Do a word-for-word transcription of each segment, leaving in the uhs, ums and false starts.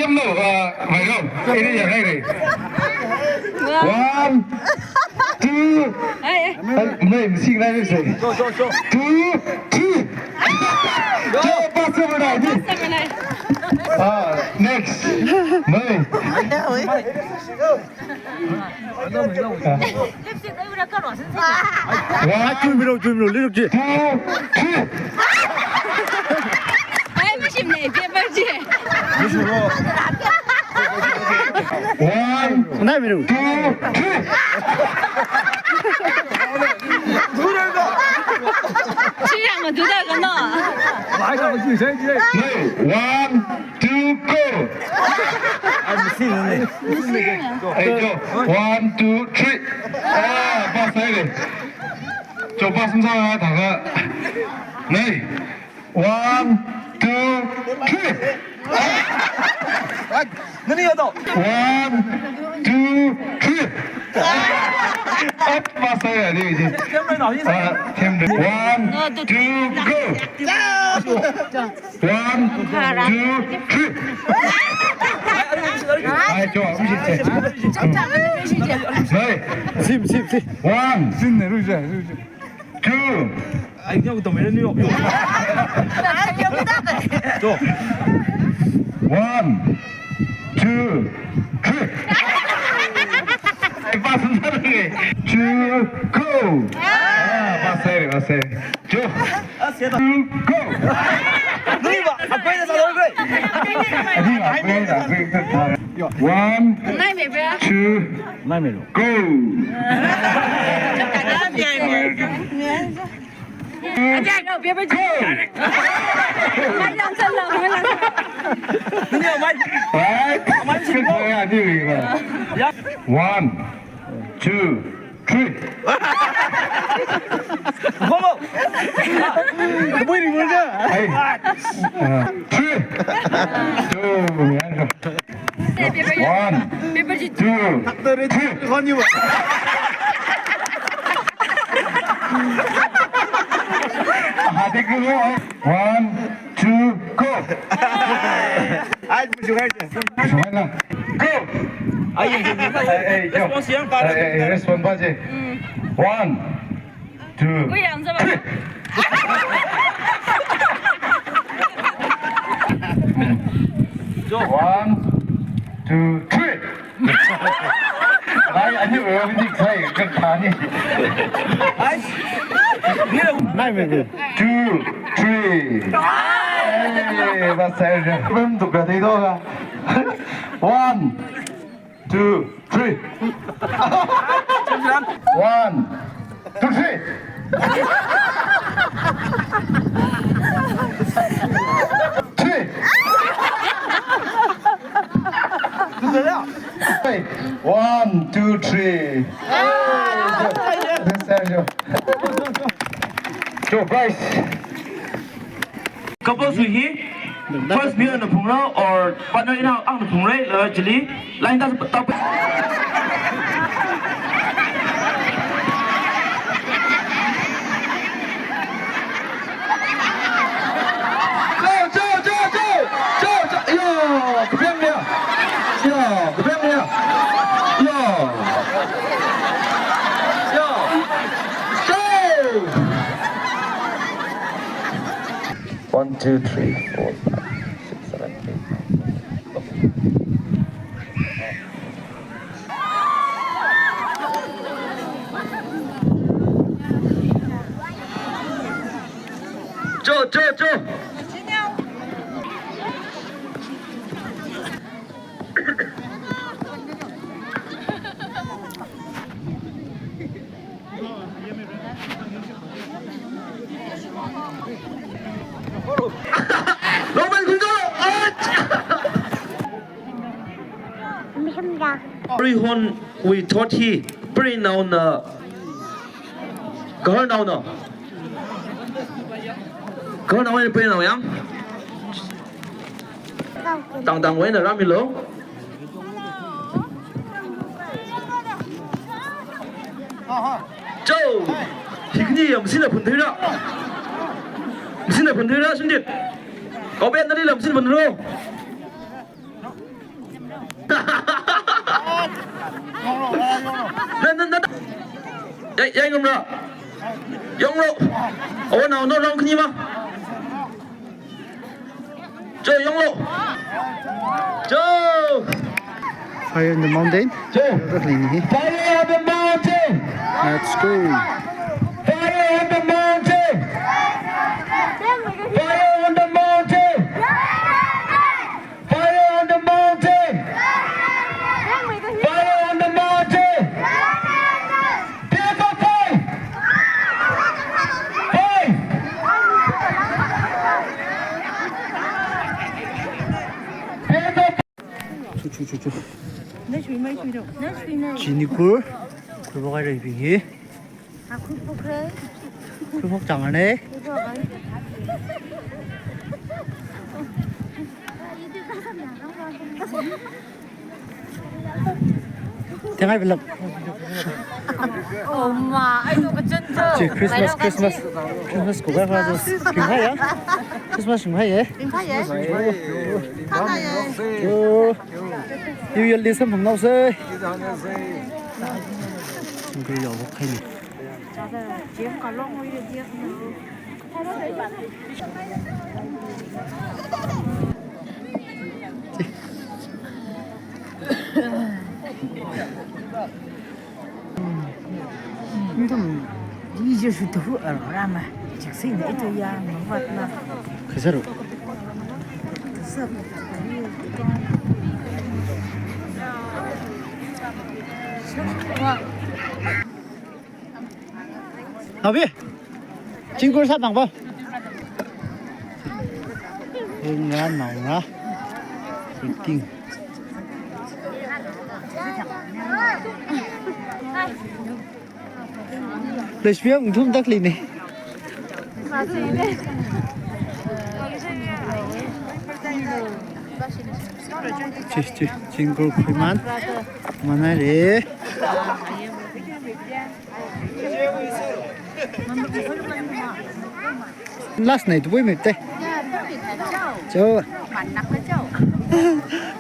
No, uh, Mairong, ini yang lain ni. One, two, ai, mai, mesti kena ni sih. Two, three. Jauh, pas mana ni? Ah, next. Mai. Lipstick ai ura karo sensei. One, two, three. Ai, mashim ne, paper chi. One, two, three. Chi yang ma duda kano. One, two, go. Ai, go. One, two, three. Ah, pas ai le. Cho pas msa na thaka. Nai. One, two, three. Nani ya to? One, two, three. Up, pas ai le, ni. Ah, one, two, go. One, two, three. Ai, cho, misi che. Nai. Sim, sim, sim. One. Sim ne, rui ja, rui ja. Two. Ai, nyau to mere ni yo. Cho. One, two, three. Pas na ni. Two, go. Ah, pas ai, pas ai. Cho. Two, go. Nui ba, akwai na sa lo koi. Ani, akwai na, akwai na. One, two, go. Go. Right. Good boy, ani. One, two, three. Momo. Kabui ni mo ja. Hai. Ah, three. Two. One. Two. Three. Hadi ko. One, two, go. Ai, pushungai je. Pushungai na. Go. Ai, ai, ai, jo. Response yang pa. Ai, ai, response pa je. One, two, three. One, two, three. Ai, ani ura ni khai, kan khani. Ai. Nai, mai, mai. Two, three. Hey, pas ai le. Bem tu ka dei do ka. One, two, three. One, two, three. Three. Hey, one, two, three. Hey, this is your, your prize. Couples wui hi, first meal na phungra or partner in ang na phungra, la chili, line ta ta. Cho, cho, cho, cho, cho, cho, yo, kapeng ya, yo, kapeng ya, yo, yo, cho. One, two, three, four, five, six, seven, eight, nine, ten. Cho, cho, cho. Rihon wui thot hi, prinao na, kahar nao na. Kahar nao na prinao yang. Tang tang wui na rāmilu. Cho! Hi khani ya machine phun thuira. Machine phun thuira, Sundip. Kau ben nali la machine phun thuira. Na, na, na, na. Yai, yai ngamra. Yonglo. Awo nao no rong khani ma. Jo, yonglo. Jo. Fire on the mountain. Jo. Fire on the mountain. Let's go. Fire on the mountain. Fire on the mountain. Fire on the mountain! Fire on the mountain! Pick up fire! Fire! Pick up! Chu, chu, chu, chu. Chinikur, khuiphok haira bing hi. Khuiphok chang ne. Thengai bilak. Oh ma, ai to kachan to. Chi Christmas, Christmas. Christmas ko kai fa to. King hai ya. Christmas king hai ye. King hai ye. King hai ye. Yo. New Year li samphang nao se. Singkri yao khai ni. Nthum, di je shu tuhu arama. Chiksi ne itu ya, mavat na. Kasaru. Kasar. Abi, chingkur sa bang ba. Nga nang nga. Ting. Lesbian thum tak li ne. Chi, chi, chingkur khuiman. Mana re. Last night, we met, eh? Cho.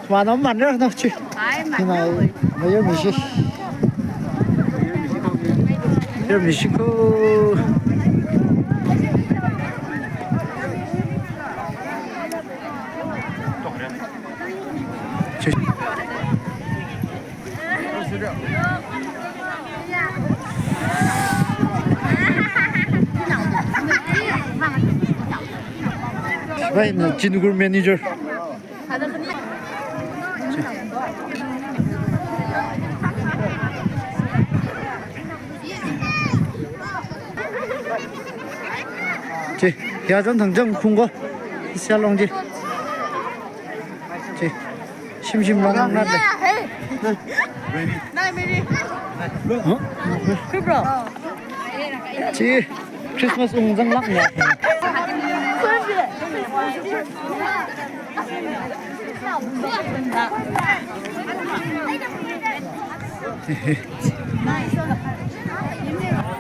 Mana mana no chu. Hi, mana. Mayor Mishi. Mayor Mishi ko. Chu. Right now, Chinikur manager. Chi, ya zan thang jang khung ko. Sia long chi. Chi. Shim shim long long na le. Nai meri. Huh? Kri bro. Chi. Christmas ung zang lak ya.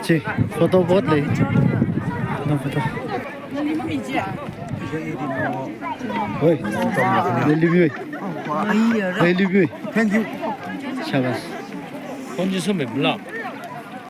Chi, photo bot le. No photo. Oi, le libi oi. Le libi oi. Thank you. Shabash. Phone ji sum me bla.